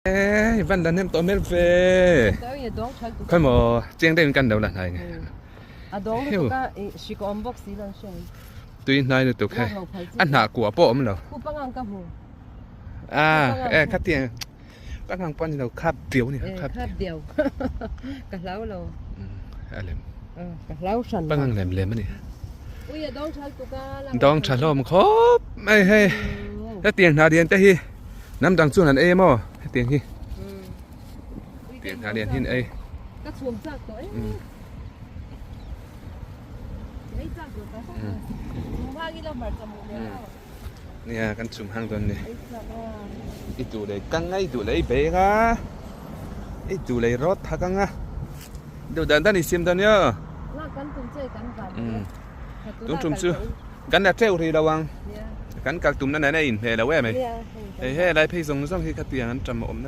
E van la nem tawh hmel ve. Khawi maw chiang deuhin kan lo la hnai nge. Heu. Tui hnai lutuk hei. A hnah kuah pawh a awm lo. A e khatiang pangang pawh a ni lo khap diau a ni khap diau. A lem. Pangang lem lem a ni. Dawng tha hlawm khawp mai hei. Hetiang hna lian te hi. Hnam dang chuan an ei emaw hetiang hi tiang hna lian hi an ei. Ka chhum chak tawh e. Ei chak tawh ta. Chhum hang ila hmarcha mu leh lo. Nia kan chhum hang dawn ni. I duh lei kang a i duh lei beng a i duh lei rawt thak ang a duh dan dan i siam dawn nia. Lak kan tum che kan van. Tun tum chu kan la teuh rih lo ang. Kan kal tumna nen a inhmeh lo em ai. Hei helai phei zawng zawng hi khatiang an ṭam a awmna.